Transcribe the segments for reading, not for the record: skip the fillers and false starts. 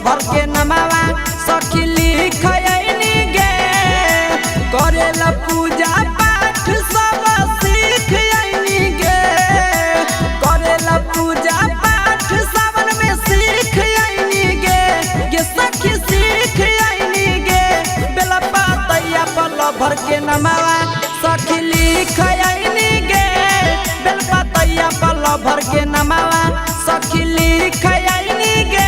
भर के नमावा सखी लिख आइनी गे। करेला पूजा पाठ सब सीख आइनी गे। करेला पूजा पाठ सावन में सीख आइनी गे। गे सखी सीख आइनी गे। बेला पातैया पल भर के नमावा सखी लिख आइनी गे। बेल पातैया पल भर के नमावा सखी लिख आइनी गे।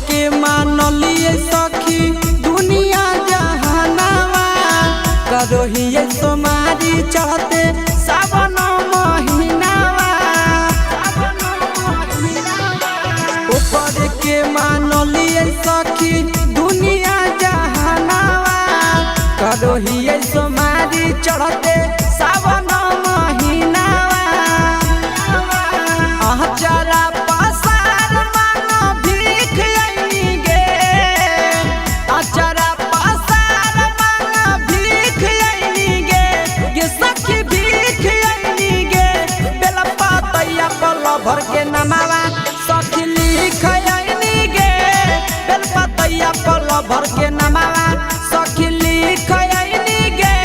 के मानलिए सखी दुनिया जहानावा करोहिए सोमारी चढ़ते सावन महीनावा। ऊपर के मानलिए सखी दुनिया जहानावा करोहिए सोमारी चढ़ते सावन महीनावा। अहचरा पसार मांगो भीख आइनी गे। अचरा पसार मांगो भीख आइनी गे। गे सखी भीख आइनी गे। बेला पातैया पल भर के नमावा सखी लिख आइनी गे। बेल पातैया पल भर के नमावा सखी लिख आइनी गे।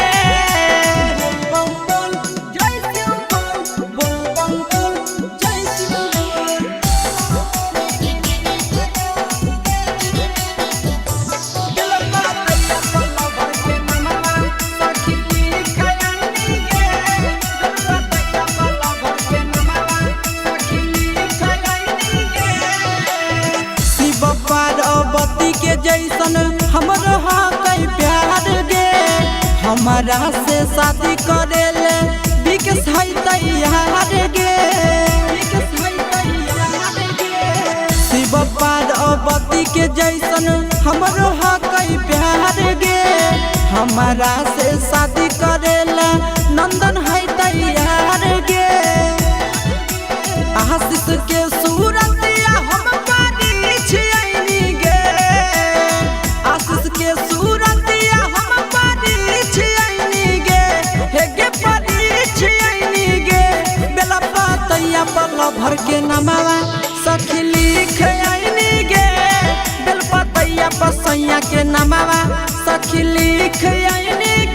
शिव पार्वती के जैसन हमर हकै प्यार गे। हमारा से शादी करेले विकस है तैयार गे। शिव पार्वती के जैसन हमर हकै प्यार गे। हमारा से शादी करेला नंदन है तैयार गे। आशीष के सूरतिया हम पारी छियनी गे। आशीष के सूरतिया हम पारी छियनी गे। हे गे पारी छियनी गे। बेला पातैया पल भर के नमावा सखी लिख आइनी गे। बेल पातैया पसैया के नमावा सखी लिख आइनी गे।